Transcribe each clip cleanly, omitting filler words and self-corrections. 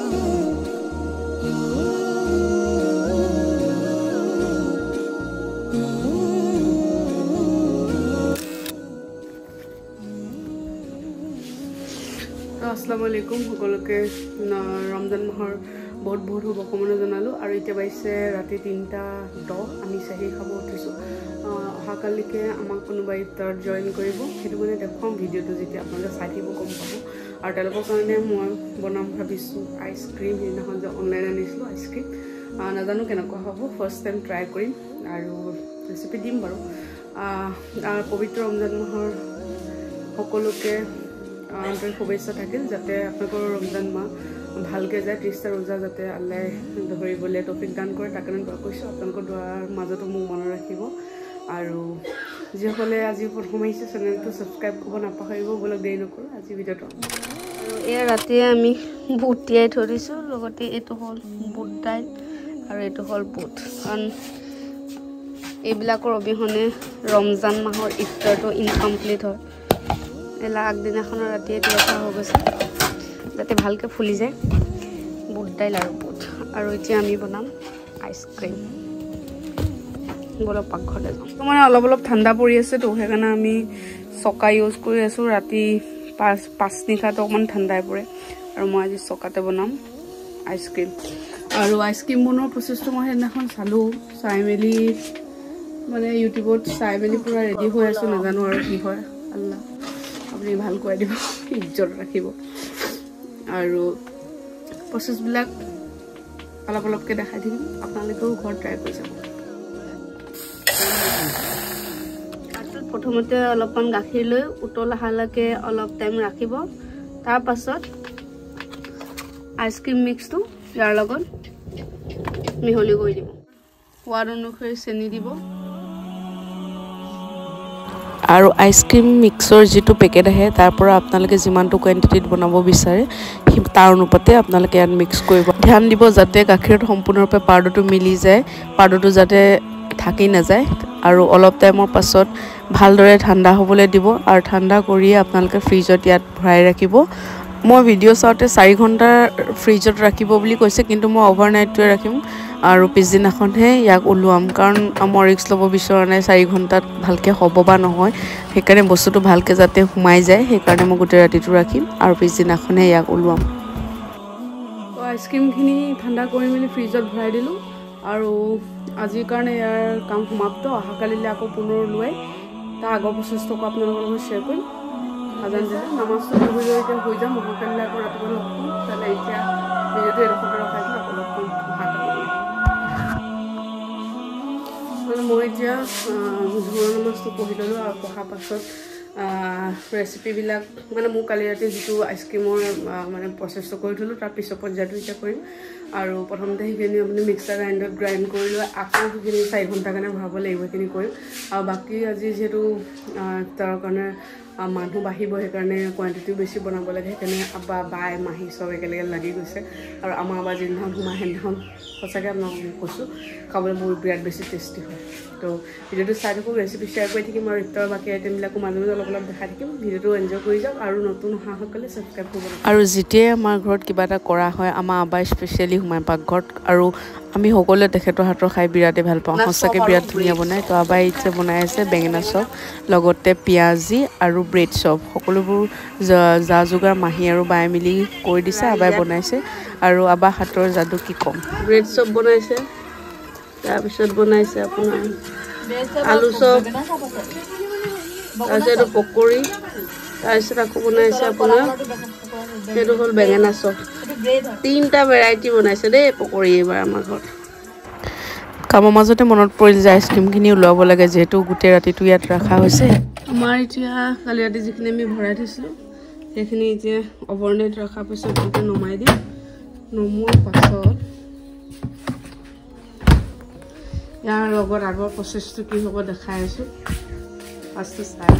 আসসালামু আলাইকুম সকলোকে ৰমজান মাহৰ বহুত বহুত শুভকামনা জনালোঁ। আৰু এতিয়া বাজিছে ৰাতি 3:10, আমি চাহি খাব উঠিছোঁ। অহাকালিকে আমাক কোনোবাই ইফতাৰত জইন কৰিব, সেইটো মানে দেখুৱাম ভিডিঅ'টো, যেতিয়া আপোনালোকে চাই থাকিব গম পাব। আৰু তেওঁলোকৰ কাৰণে মই বনাম ভাবিছোঁ আইচক্ৰীম। সেইদিনাখন যে অনলাইন আনিছিলোঁ আইচক্ৰীম, নাজানো কেনেকুৱা হ'ব, ফাৰ্ষ্ট টাইম ট্ৰাই কৰিম আৰু ৰেচিপি দিম বাৰু। পবিত্ৰ ৰমজান মাহৰ সকলোকে আন্তৰিক শুভেচ্ছা থাকিল, যাতে আপোনালোকৰ ৰমজান মাহ ভালকৈ যায়, 30টা ৰোজা যাতে আল্লাই ধৰিবলৈ তৌফিক দান কৰে, তাৰ কাৰণে দোৱা কৰিছোঁ। আপোনালোকৰ দোৱাৰ মাজতো মোক মনত ৰাখিব। আৰু যিসকলে আজি প্ৰথম আহিছে চেনেলটো ছাবস্ক্ৰাইব কৰিব নাপাহৰিব। বোলক দেৰি নকৰোঁ আজি ভিডিঅ'টো। আৰু এয়া ৰাতিয়ে আমি বুট তিয়াই থৈ দিছোঁ, লগতে এইটো হ'ল বুট দাইল আৰু এইটো হ'ল বুট, কাৰণ এইবিলাকৰ অবিহনে ৰমজান মাহৰ ইফতাৰটো ইনকমপ্লিট হয়। এলা আগদিনাখনৰ ৰাতিয়ে তিয়াই থোৱা হৈ গৈছে, যাতে ভালকৈ ফুলি যায় বুট দাইল আৰু বুট। আৰু এতিয়া আমি বনাম আইচক্ৰীম। বলক পাকঘৰলৈ যাওঁ। মানে অলপ অলপ ঠাণ্ডা পৰি আছেতো, সেইকাৰণে আমি চকা ইউজ কৰি আছোঁ। ৰাতি পাঁচ নিশাটো অকণমান ঠাণ্ডাই পৰে। আৰু মই আজি চকাতে বনাম আইচক্ৰীম। আৰু আইচক্ৰীম বনোৱাৰ প্ৰচেছটো মই সেইদিনাখন চালোঁ, চাই মেলি মানে ইউটিউবত চাই মেলি পূৰা ৰেডি হৈ আছোঁ। নাজানো আৰু কি হয়, আল্লাহ আপুনি ভাল খুৱাই দিব, ইজ্জত ৰাখিব। আৰু প্ৰচেছবিলাক অলপ অলপকৈ দেখাই থাকিম, আপোনালোকেও ঘৰত ট্ৰাই কৰি যাব। প্ৰথমতে অলপমান গাখীৰ লৈ উতল অহালৈকে অলপ টাইম ৰাখিব, তাৰপাছত আইচক্ৰীম মিক্সটো ইয়াৰ লগত মিহলি কৰি দিব। সোৱাদ অনুসৰি চেনি দিব। আৰু আইচক্ৰীম মিক্সৰ যিটো পেকেট আহে, তাৰ পৰা আপোনালোকে যিমানটো কোৱাণ্টিটিত বনাব বিচাৰে তাৰ অনুপাতে আপোনালোকে ইয়াত মিক্স কৰিব। ধ্যান দিব যাতে গাখীৰত সম্পূৰ্ণৰূপে পাউডাৰটো মিলি যায়, পাউডাৰটো যাতে থাকি নাযায়। আৰু অলপ টাইমৰ পাছত ভালদৰে ঠাণ্ডা হ'বলৈ দিব, আৰু ঠাণ্ডা কৰিয়ে আপোনালোকে ফ্ৰিজত ইয়াত ভৰাই ৰাখিব। মই ভিডিঅ' চাওঁতে 4 ঘণ্টাৰ ফ্ৰিজত ৰাখিব বুলি কৈছে, কিন্তু মই অভাৰনাইটটোৱে ৰাখিম আৰু পিছদিনাখনহে ইয়াক ওলোৱাম, কাৰণ মই ৰিস্ক ল'ব বিচৰা নাই 4 ঘণ্টাত ভালকৈ হ'ব বা নহয়। সেইকাৰণে বস্তুটো ভালকৈ যাতে সোমাই যায়, সেইকাৰণে মই গোটেই ৰাতিটো ৰাখিম আৰু পিছদিনাখনহে ইয়াক ওলোৱাম। আইচক্ৰীমখিনি ঠাণ্ডা কৰি মেলি ফ্ৰিজত ভৰাই দিলোঁ আৰু আজিৰ কাৰণে ইয়াৰ কাম সমাপ্ত। অহাকালিলৈ আকৌ পুনৰ ওলোৱাই তাৰ আগৰ প্ৰচেছটো আকৌ আপোনালোকৰ লগত শ্বেয়াৰ কৰিম। আজান দিলে নামাজটো পঢ়ি লৈ এতিয়া শুই যাম। অহাকালিলৈ আকৌ ৰাতিপুৱা লগ পাম। তেতিয়াহ'লে এতিয়া ভিডিঅ'টো এডোখৰতে ৰখাই দিলোঁ, আকৌ লগ পাম অহাকালি। মানে মই এতিয়া জোহৰৰ নামাজটো পঢ়ি ল'লোঁ আৰু পঢ়াৰ পাছত ৰেচিপিবিলাক মানে মোৰ কালি ৰাতি যিটো আইচক্ৰীমৰ মানে প্ৰচেছটো কৰি থ'লোঁ, তাৰ পিছৰ পৰ্যায়টো এতিয়া কৰিম। আৰু প্ৰথমতে সেইখিনি আপুনি মিক্সাৰ গ্ৰাইণ্ডত গ্ৰাইণ্ড কৰি লৈ আকৌ সেইখিনি 4 ঘণ্টাৰ কাৰণে ভৰাব লাগিব, সেইখিনি কৰিম। আৰু বাকী আজি যিহেতু ইফতাৰৰ কাৰণে মানুহ বাঢ়িব, সেইকাৰণে কোৱাণ্টিটিও বেছি বনাব লাগে, সেইকাৰণে আব্বা বাই মাহী চব একেলগে লাগি গৈছে। আৰু আমাৰ আব্বা যিদিনাখন সোমাই সেইদিনাখন সঁচাকৈ আপোনালোকক কৈছোঁ, খাবলৈ বহুত বিৰাট বেছি টেষ্টি হয়। তো ভিডিঅ'টো চাই থাকোঁ, ৰেচিপি শ্বেয়াৰ কৰি থাকিম আৰু ইফতাৰৰ বাকী আইটেমবিলাকো মাজে মাজে অলপ অলপ দেখাই থাকিম। ভিডিঅ'টো এনজয় কৰি যাওক আৰু নতুন অহাসকলে ছাবস্ক্ৰাইব কৰিব। আৰু যেতিয়াই আমাৰ ঘৰত কিবা এটা কৰা হয়, আমাৰ আব্বাই স্পেচিয়েলি সোমাই পাকঘৰত, আৰু আমি সকলোৱে তেখেতৰ হাতৰ খাই বিৰাটেই ভাল পাওঁ। সঁচাকৈ বিৰাট ধুনীয়া বনায়। তো আব্বাই এতিয়া বনাই আছে বেঙেনা চপ, লগতে পিঁয়াজি আৰু ব্ৰেড চপ। সকলোবোৰ যা যোগাৰ মাহী আৰু বাই মিলি কৰি দিছে, আব্বাই বনাইছে। আৰু আব্বা হাতৰ যাদু কি ক'ম। ব্ৰেড চপ বনাইছে, তাৰপিছত বনাইছে আপোনাৰ আলু চপ, তাৰপিছত এইটো পকৰি, তাৰপিছত আকৌ বনাইছে আপোনাৰ সেইটো হ'ল বেঙেনা চপ। 3টা ভেৰাইটি বনাইছে দেই পকৰি এইবাৰ আমাৰ ঘৰত। কামৰ মাজতে মনত পৰিল যে আইচক্ৰীমখিনি ওলাব লাগে, যিহেতু গোটেই ৰাতিটো ইয়াত ৰখা হৈছে। আমাৰ এতিয়া কালি ৰাতি যিখিনি আমি ভৰাই থৈছিলোঁ সেইখিনি এতিয়া অভাৰনাইট ৰখাৰ পিছত এতিয়া নমাই দিম। নমোৱাৰ পাছত ইয়াৰ লগত আগৰ প্ৰচেছটো কি হ'ব দেখাই আছোঁ, ফাৰ্ষ্টটো চাই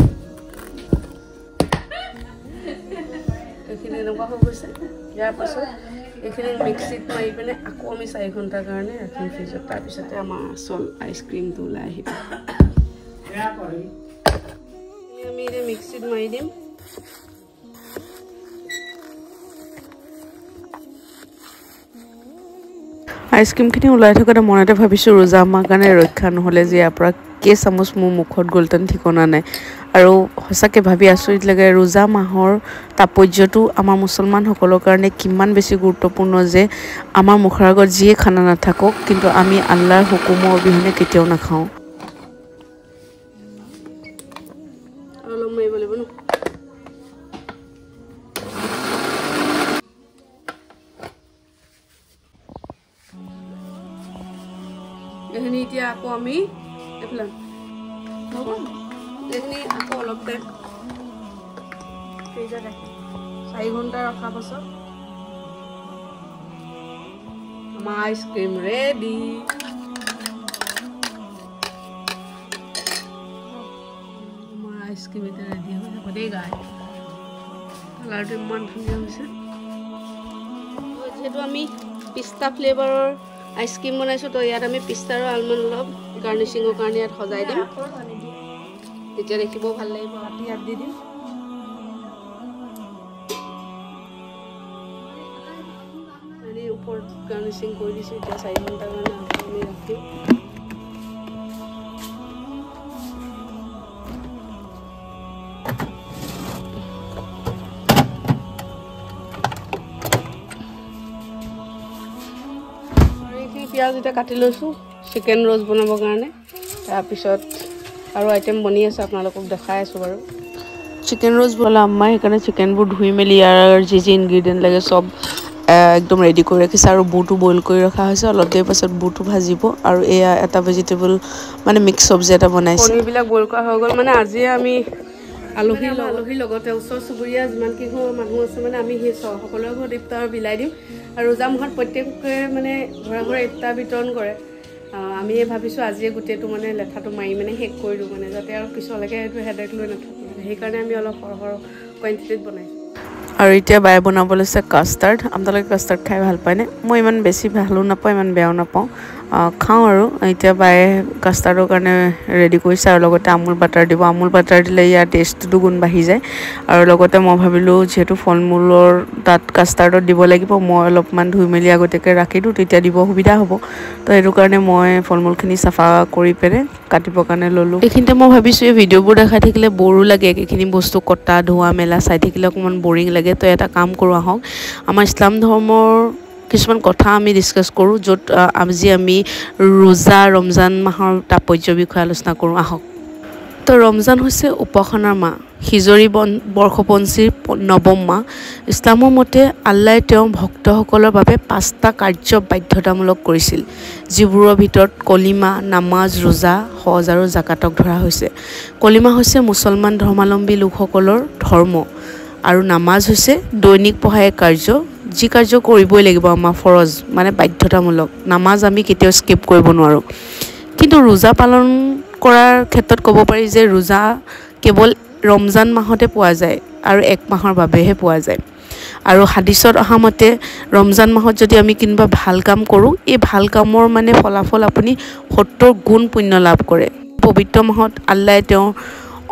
এইখিনি এনেকুৱা হৈ গৈছে। ইয়াৰ পাছত এইখিনি মিক্সিত মাৰি পিনে আকৌ আমি 4 ঘণ্টাৰ কাৰণে ৰাখিম ফ্ৰিজত। তাৰপিছতে আমাৰ আচল আইচক্ৰীমটো ওলাই আহিব। আমি এতিয়া মিক্সিত মাৰি দিম। আইচক্ৰীমখিনি ওলাই থাকোঁতে মনতে ভাবিছোঁ ৰোজা আমাৰ কাৰণে ৰক্ষা, নহ'লে যে ইয়াৰ পৰা কেই চামুচ মোৰ মুখত গ'লহেঁতেন ঠিকনা নাই। আৰু সঁচাকৈ ভাবি আচৰিত লাগে, ৰোজা মাহৰ তাৎপৰ্যটো আমাৰ মুছলমানসকলৰ কাৰণে কিমান বেছি গুৰুত্বপূৰ্ণ যে আমাৰ মুখৰ আগত যিয়ে খানা নাথাকক, কিন্তু আমি আল্লাহৰ হুকুমৰ অবিহনে কেতিয়াও নাখাওঁ। অলপ মাৰিব লাগিব ন। এইখিনি এতিয়া আকৌ আমি এইফালে এইখিনি আকৌ অলপ টাইম ফ্ৰিজত ৰাখিম। 4 ঘণ্টা ৰখাৰ পাছত আমাৰ আইচক্ৰীম ৰেডি। আমাৰ আইচক্ৰীম এতিয়া ৰেডি হৈ যাব দেই গাই। কালাৰটো ইমান ধুনীয়া হৈছে। যিহেতু আমি পিস্তা ফ্লেভাৰৰ আইচক্ৰীম বনাইছোঁ, তো ইয়াত আমি পিস্তা আৰু আলমণ্ড অলপ গাৰ্নিচিঙৰ কাৰণে ইয়াত সজাই দিম, তেতিয়া দেখিব ভাল লাগিব। ৰাতি ইয়াত দি দিম। এনেই ওপৰত গাৰ্নিচিং কৰি দিছোঁ। এতিয়া 4 ঘণ্টাৰ কাৰণে আকৌ আমি ৰাখিম। পিঁয়াজ এতিয়া কাটি লৈছোঁ চিকেন ৰ'ষ্ট বনাবৰ কাৰণে। তাৰপিছত আৰু আইটেম বনি আছে, আপোনালোকক দেখাই আছোঁ বাৰু। চিকেন ৰ'ষ্ট বনালে আম্মাই সেইকাৰণে চিকেনবোৰ ধুই মেলি ইয়াৰ যি যি ইনগ্ৰিডিয়েণ্ট লাগে চব একদম ৰেডি কৰি ৰাখিছে। আৰু বুটো বইল কৰি ৰখা হৈছে, অলপ দেৰি পাছত বুটো ভাজিব। আৰু এয়া এটা ভেজিটেবল মানে মিক্স চব্জি এটা বনাইছে। কণীবিলাক বইল কৰা হৈ গ'ল। মানে আজিয়ে আমি আলহীৰ লগতে ওচৰ চুবুৰীয়া যিমানকেইঘৰ মানুহ আছে, মানে আমি সেই সকলোৰে ঘৰত ইফতাৰ বিলাই দিম। আৰু ৰোজা মাহত প্ৰত্যেকে মানে ঘৰে ঘৰে ইফতাৰ বিতৰণ কৰে। আমি ভাবিছোঁ আজিয়ে গোটেইটো মানে লেঠাটো মাৰি মানে শেষ কৰি দিওঁ, মানে যাতে আৰু পিছলৈকে সেইটো হেডেক লৈ নাথাকোঁ। সেইকাৰণে আমি অলপ সৰহ সৰহ কোৱাণ্টিটিত বনাইছোঁ। আৰু এতিয়া বায়ে বনাব লৈছে কাষ্টাৰ্ড। আপোনালোকে কাষ্টাৰ্ড খাই ভাল পায়নে? মই ইমান বেছি ভালো নাপাওঁ, ইমান বেয়াও নাপাওঁ, খাওঁ আৰু। এতিয়া বায়ে কাষ্টাৰ্ডৰ কাৰণে ৰেডি কৰিছে আৰু লগতে আমুল বাটাৰ দিব। আমুল বাটাৰ দিলে ইয়াৰ টেষ্টটো দুগুণ বাঢ়ি যায়। আৰু লগতে মই ভাবিলোঁ যিহেতু ফল মূলৰ তাত কাষ্টাৰ্ডত দিব লাগিব, মই অলপমান ধুই মেলি আগতীয়াকৈ ৰাখি দিওঁ, তেতিয়া দিব সুবিধা হ'ব। তো সেইটো কাৰণে মই ফল মূলখিনি চাফা কৰি পেলাই কাটিবৰ কাৰণে ল'লোঁ। এইখিনিতে মই ভাবিছোঁ এই ভিডিঅ'বোৰ দেখাই থাকিলে বৰো লাগে, একেখিনি বস্তু কটা ধোৱা মেলা চাই থাকিলে অকণমান বৰিং লাগে। তো এটা কাম কৰোঁ আহক, আমাৰ ইছলাম ধৰ্মৰ কিছুমান কথা আমি ডিছকাছ কৰোঁ, য'ত আজি আমি ৰোজা ৰমজান মাহৰ তাৎপৰ্যৰ বিষয়ে আলোচনা কৰোঁ আহক। তো ৰমজান হৈছে উপাসনাৰ মাহ, হিজৰী বৰ্ষপঞ্জীৰ নৱম মাহ। ইছলামৰ মতে আল্লাই তেওঁৰ ভক্তসকলৰ বাবে 5টা কাৰ্য বাধ্যতামূলক কৰিছিল, যিবোৰৰ ভিতৰত কলিমা, নামাজ, ৰোজা, হজ আৰু জাকাতক ধৰা হৈছে। কলিমা হৈছে মুছলমান ধৰ্মাৱলম্বী লোকসকলৰ ধৰ্ম, আৰু নামাজ হৈছে দৈনিক পঢ়া এক কাৰ্য, যি কাৰ্য কৰিবই লাগিব, আমাৰ ফৰজ মানে বাধ্যতামূলক। নামাজ আমি কেতিয়াও স্কিপ কৰিব নোৱাৰোঁ। কিন্তু ৰোজা পালন কৰাৰ ক্ষেত্ৰত ক'ব পাৰি যে ৰোজা কেৱল ৰমজান মাহতে পোৱা যায় আৰু এক মাহৰ বাবেহে পোৱা যায়। আৰু হাদিছত অহা মতে ৰমজান মাহত যদি আমি কোনোবা ভাল কাম কৰোঁ, এই ভাল কামৰ মানে ফলাফল আপুনি 70 গুণ পুণ্য লাভ কৰে। পবিত্ৰ মাহত আল্লাই তেওঁৰ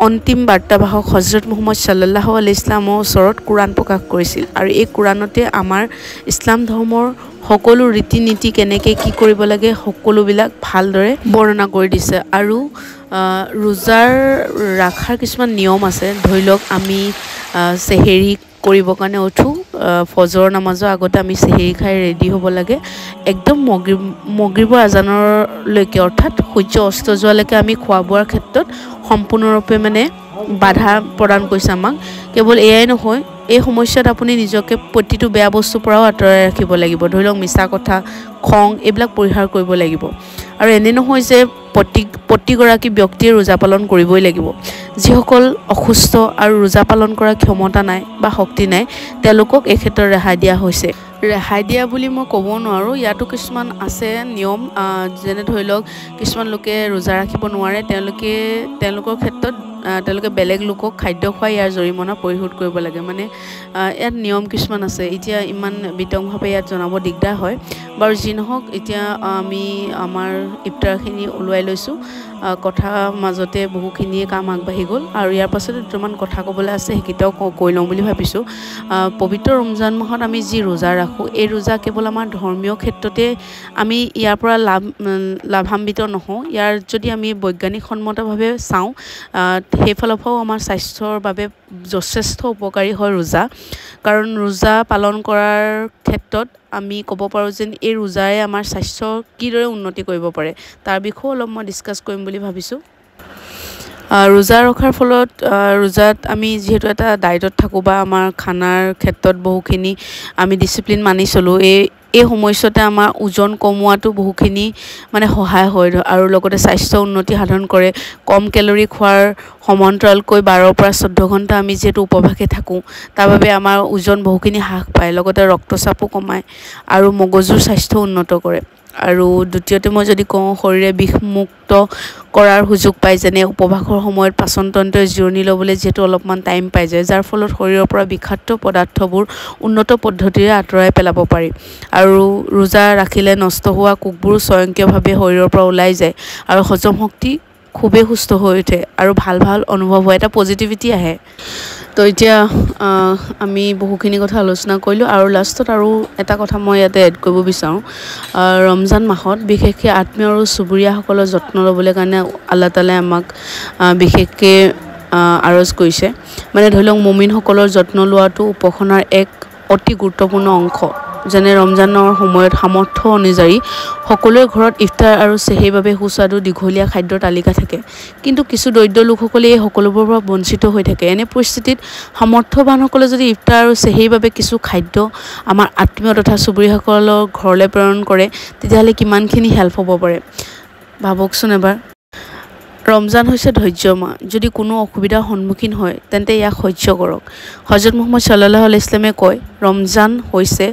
অন্তিম বাৰ্তাবাহক হজৰত মুহম্মদ ছাল্লাল্লাহু আলাইহি ইছলামৰ ওচৰত কোৰাণ প্ৰকাশ কৰিছিল। আৰু এই কোৰাণতে আমাৰ ইছলাম ধৰ্মৰ সকলো ৰীতি নীতি কেনেকৈ কি কৰিব লাগে সকলোবিলাক ভালদৰে বৰ্ণনা কৰি দিছে। আৰু ৰোজাৰ ৰখাৰ কিছুমান নিয়ম আছে। ধৰি লওক আমি চেহেৰি কৰিবৰ কাৰণে উঠোঁ, ফজৰৰ নামাজৰ আগতে আমি চেহেৰি খাই ৰেডি হ'ব লাগে। একদম মগৰিবৰ আজানলৈকে, অৰ্থাৎ সূৰ্য অস্ত যোৱালৈকে আমি খোৱা বোৱাৰ ক্ষেত্ৰত সম্পূৰ্ণৰূপে মানে বাধা প্ৰদান কৰিছে আমাক। কেৱল এয়াই নহয়, এই সমস্যাত আপুনি নিজকে প্ৰতিটো বেয়া বস্তুৰ পৰাও আঁতৰাই ৰাখিব লাগিব। ধৰি লওক মিছা কথা, খং, এইবিলাক পৰিহাৰ কৰিব লাগিব। আৰু এনে নহয় যে প্ৰতিগৰাকী ব্যক্তিয়ে ৰোজা পালন কৰিবই লাগিব। যিসকল অসুস্থ আৰু ৰোজা পালন কৰাৰ ক্ষমতা নাই বা শক্তি নাই, তেওঁলোকক এই ক্ষেত্ৰত ৰেহাই দিয়া হৈছে। ৰেহাই দিয়া বুলি মই ক'ব নোৱাৰোঁ, ইয়াতো কিছুমান আছে নিয়ম। যেনে ধৰি লওক কিছুমান লোকে ৰোজা ৰাখিব নোৱাৰে, তেওঁলোকৰ ক্ষেত্ৰত তেওঁলোকে বেলেগ লোকক খাদ্য খুৱাই ইয়াৰ জৰিমনা পৰিশোধ কৰিব লাগে। মানে ইয়াত নিয়ম কিছুমান আছে, এতিয়া ইমান বিতংভাৱে ইয়াত জনাব দিগদাৰ হয়। বাৰু যি নহওক, এতিয়া আমি আমাৰ ইফতাৰখিনি ওলোৱাই লৈছোঁ। কথা মাজতে বহুখিনিয়ে কাম আগবাঢ়ি গ'ল আৰু ইয়াৰ পাছতে দুটামান কথা ক'বলৈ আছে, সেইকেইটাও কৈ লওঁ বুলি ভাবিছোঁ। পবিত্ৰ ৰমজান মাহত আমি যি ৰোজা ৰাখোঁ, এই ৰোজা কেৱল আমাৰ ধৰ্মীয় ক্ষেত্ৰতে আমি ইয়াৰ পৰা লাভান্বিত নহওঁ। ইয়াৰ যদি আমি বৈজ্ঞানিকসন্মতভাৱে চাওঁ, সেইফালৰ পৰাও আমাৰ স্বাস্থ্যৰ বাবে যথেষ্ট উপকাৰী হয় ৰোজা। কাৰণ ৰোজা পালন কৰাৰ ক্ষেত্ৰত আমি ক'ব পাৰোঁ যেন এই ৰোজাৰে আমাৰ স্বাস্থ্য কিদৰে উন্নতি কৰিব পাৰে, তাৰ বিষয়েও অলপ মই ডিছকাছ কৰিম বুলি ভাবিছোঁ। ৰোজা ৰখাৰ ফলত, ৰোজাত আমি যিহেতু এটা ডায়েটত থাকোঁ বা আমাৰ খানাৰ ক্ষেত্ৰত বহুখিনি আমি ডিচিপ্লিন মানি চলোঁ, এই সময়ছোৱাতে আমাৰ ওজন কমোৱাটো বহুখিনি মানে সহায় হয় আৰু লগতে স্বাস্থ্য উন্নতি সাধন কৰে। কম কেলৰি খোৱাৰ সমান্তৰালকৈ 12ৰ পৰা 14 ঘণ্টা আমি যিহেতু উপবাসে থাকোঁ, তাৰ বাবে আমাৰ ওজন বহুখিনি হ্ৰাস পায়, লগতে ৰক্তচাপো কমায় আৰু মগজুৰ স্বাস্থ্য উন্নত কৰে। আৰু দ্বিতীয়তে মই যদি কওঁ, শৰীৰে বিষমুক্ত কৰাৰ সুযোগ পায়। যেনে উপবাসৰ সময়ত পাচনতন্ত্ৰই জিৰণি ল'বলৈ যিহেতু অলপমান টাইম পাই যায়, যাৰ ফলত শৰীৰৰ পৰা বিষাক্ত পদাৰ্থবোৰ উন্নত পদ্ধতিৰে আঁতৰাই পেলাব পাৰি। আৰু ৰোজা ৰাখিলে নষ্ট হোৱা কোষবোৰো স্বয়ংক্ৰিয়ভাৱে শৰীৰৰ পৰা ওলাই যায় আৰু হজম শক্তি খুবেই সুস্থ হৈ উঠে আৰু ভাল ভাল অনুভৱ হয়, এটা পজিটিভিটি আহে। তো এতিয়া আমি বহুখিনি কথা আলোচনা কৰিলোঁ আৰু লাষ্টত আৰু এটা কথা মই ইয়াতে এড কৰিব বিচাৰোঁ। ৰমজান মাহত বিশেষকৈ আত্মীয় আৰু চুবুৰীয়াসকলৰ যত্ন ল'বলৈ কাৰণে আল্লাহ তাআলাই আমাক বিশেষকৈ আৰজ কৰিছে। মানে ধৰি লওক, মুমিনসকলৰ যত্ন লোৱাটো উপাসনাৰ এক অতি গুৰুত্বপূৰ্ণ অংশ। যেনে ৰমজানৰ সময়ত সামৰ্থ্য অনুযায়ী সকলোৰে ঘৰত ইফতাৰ আৰু চেহেৰীৰ বাবে সুস্বাদু দীঘলীয়া খাদ্যৰ তালিকা থাকে, কিন্তু কিছু দৰিদ্ৰ লোকসকলে এই সকলোবোৰৰ পৰা বঞ্চিত হৈ থাকে। এনে পৰিস্থিতিত সামৰ্থ্যৱানসকলে যদি ইফতাৰ আৰু চেহেৰীৰ বাবে কিছু খাদ্য আমাৰ আত্মীয় তথা চুবুৰীয়াসকলৰ ঘৰলৈ প্ৰেৰণ কৰে, তেতিয়াহ'লে কিমানখিনি হেল্প হ'ব পাৰে ভাবকচোন এবাৰ। ৰমজান হৈছে ধৈৰ্য মাহ। যদি কোনো অসুবিধাৰ সন্মুখীন হয়, তেন্তে ইয়াক সহ্য কৰক। হজৰত মুহম্মদ ছাল্লাল্লাহু আলাইহি ইছলামে কয়, ৰমজান হৈছে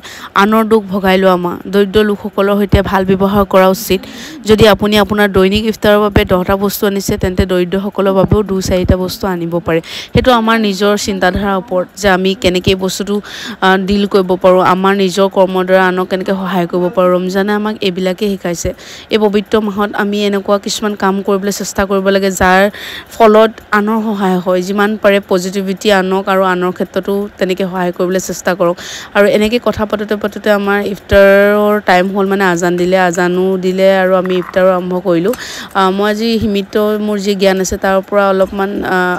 আনৰ দুখ ভগাই লোৱা মাহ। দৰিদ্ৰ লোকসকলৰ সৈতে ভাল ব্যৱহাৰ কৰা উচিত। যদি আপুনি আপোনাৰ দৈনিক ইফতাৰৰ বাবে 10টা বস্তু আনিছে, তেন্তে দৰিদ্ৰসকলৰ বাবেও 2-4টা বস্তু আনিব পাৰে। সেইটো আমাৰ নিজৰ চিন্তাধাৰাৰ ওপৰত যে আমি কেনেকৈ বস্তুটো ডিল কৰিব পাৰোঁ, আমাৰ নিজৰ কৰ্মৰ দ্বাৰা আনক কেনেকৈ সহায় কৰিব পাৰোঁ। ৰমজানে আমাক এইবিলাকেই শিকাইছে। এই পবিত্ৰ মাহত আমি এনেকুৱা কিছুমান কাম কৰিবলৈ চেষ্টা কৰিব লাগে, যাৰ ফলত আনৰ সহায় হয়। যিমান পাৰে পজিটিভিটি আনক আৰু আনৰ ক্ষেত্ৰতো তেনেকৈ সহায় কৰিবলৈ চেষ্টা কৰক। আৰু এনেকৈ কথা পাতোঁতে পাতোঁতে আমাৰ ইফতাৰৰ টাইম হ'ল, মানে আজান দিলে, আজানো দিলে আৰু আমি ইফতাৰো আৰম্ভ কৰিলোঁ। মই আজি সীমিত মোৰ যি জ্ঞান আছে তাৰ পৰা অলপমান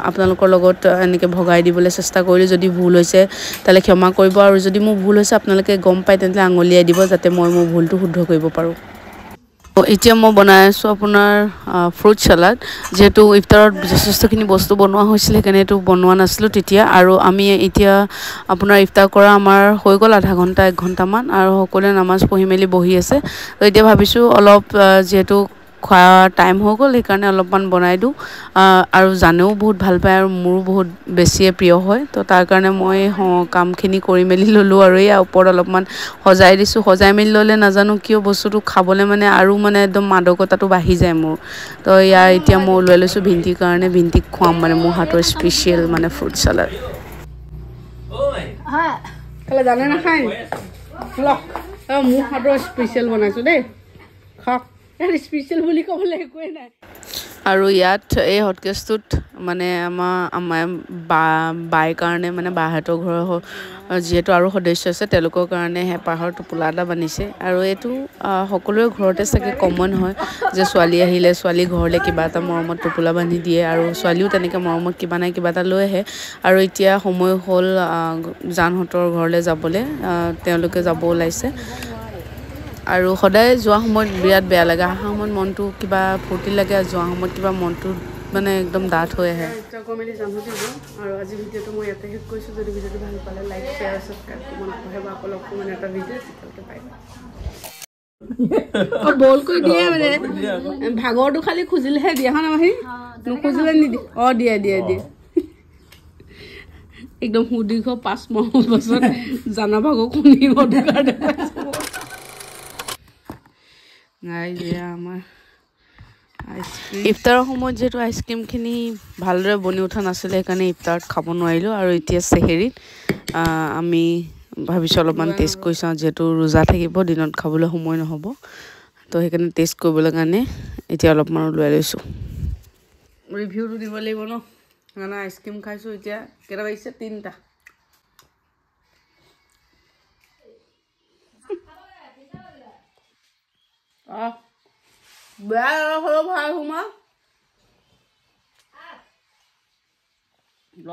আপোনালোকৰ লগত এনেকৈ ভগাই দিবলৈ চেষ্টা কৰিলোঁ। যদি ভুল হৈছে তেতিয়াহ'লে ক্ষমা কৰিব, আৰু যদি মোৰ ভুল হৈছে আপোনালোকে গম পায় তেন্তে আঙুলিয়াই দিব, যাতে মই মোৰ ভুলটো শুদ্ধ কৰিব পাৰোঁ। এতিয়া মই বনাই আছোঁ আপোনাৰ ফ্ৰুট চালাড। যিহেতু ইফতাৰত যথেষ্টখিনি বস্তু বনোৱা হৈছিল, সেইকাৰণে এইটো বনোৱা নাছিলোঁ তেতিয়া। আৰু আমি এতিয়া আপোনাৰ ইফতাৰ কৰা আমাৰ হৈ গ'ল আধা ঘণ্টা 1 ঘণ্টামান, আৰু সকলোৱে নামাজ পঢ়ি মেলি বহি আছে। তো এতিয়া ভাবিছোঁ অলপ যিহেতু খোৱা টাইম হৈ গ'ল, সেইকাৰণে অলপমান বনাই দিওঁ। আৰু জানেও বহুত ভাল পায় আৰু মোৰো বহুত বেছিয়ে প্ৰিয় হয়, তো তাৰ কাৰণে মই কামখিনি কৰি মেলি ল'লোঁ। আৰু এয়া ওপৰত অলপমান সজাই দিছোঁ। সজাই মেলি ল'লে নাজানো কিয় বস্তুটো খাবলৈ মানে আৰু মানে একদম মাদকতাটো বাঢ়ি যায় মোৰ। তো ইয়াৰ এতিয়া মই ওলোৱাই লৈছোঁ ভিন্টিৰ কাৰণে, ভিন্টিক খুৱাম মানে মোৰ হাতৰ স্পেচিয়েল মানে ফ্ৰুট চালাড। জানে নাখায় মোৰ হাতৰ স্পেচিয়েল বনাইছোঁ দেই, খাওক। স্পেচিয়েল বুলি ক'বলৈ একোৱেই নাই। আৰু ইয়াত এই হটকেছটোত মানে আমাৰ বাই কাৰণে, মানে বাহঁতৰ ঘৰৰ যিহেতু আৰু সদস্য আছে, তেওঁলোকৰ কাৰণে হেঁপাহৰ টোপোলা এটা বান্ধিছে। আৰু এইটো সকলোৰে ঘৰতে চাগে কমন হয় যে ছোৱালী আহিলে ছোৱালী ঘৰলৈ কিবা এটা মৰমত টোপোলা বান্ধি দিয়ে, আৰু ছোৱালীও তেনেকৈ মৰমত কিবা নাই কিবা এটা লৈ আহে। আৰু এতিয়া সময় হ'ল জানহঁতৰ ঘৰলৈ যাবলৈ, তেওঁলোকে যাব ওলাইছে। আৰু সদায় যোৱা সময়ত বিৰাট বেয়া লাগে, অহা সময়ত মনটো কিবা ফূৰ্তি লাগে, আৰু যোৱা সময়ত কিবা মনটো মানে একদম ডাঠ হৈ আহে। আৰু আজি ভিডিঅ'টো মই ইয়াতে শেষ কৰিছোঁ। যদি ভিডিঅ'টো ভাল পালে লাইক, শ্বেয়াৰ, ছাবস্ক্ৰাইব কৰিব নাপাহৰিব। আকৌ লগ পাম এটা ভিডিঅ', তেতিয়ালৈকে বাই বাই। বল কৰি দিয়ে মানে ভাগৰটো খালি খুজিলেহে দিয়ে, হয় নহয়? নুখুজিলে নিদিয়ে। অঁ দিয়ে দিয়ে দিয়ে। একদম সুদীৰ্ঘ 5 মাহৰ পাছত জানা ভাগৰ শুনিব গাইজ, এয়া আমাৰ ইফতাৰৰ সময়ত যিহেতু আইচক্ৰীমখিনি ভালদৰে বনি উঠা নাছিলে, সেইকাৰণে ইফতাৰত খাব নোৱাৰিলোঁ। আৰু এতিয়া চেহেৰিত আমি ভাবিছোঁ অলপমান টেষ্ট কৰি চাওঁ, যিহেতু ৰোজা থাকিব, দিনত খাবলৈ সময় নহ'ব, তো সেইকাৰণে টেষ্ট কৰিবলৈ কাৰণে এতিয়া অলপমান ওলাই লৈছোঁ। ৰিভিউটো দিব লাগিব ন, সেইকাৰণে আইচক্ৰীম খাইছোঁ। এতিয়া কেইটা বাজিছে? 3টা। বেয়া অলপ হ'লেও ভাল সোমা। ল।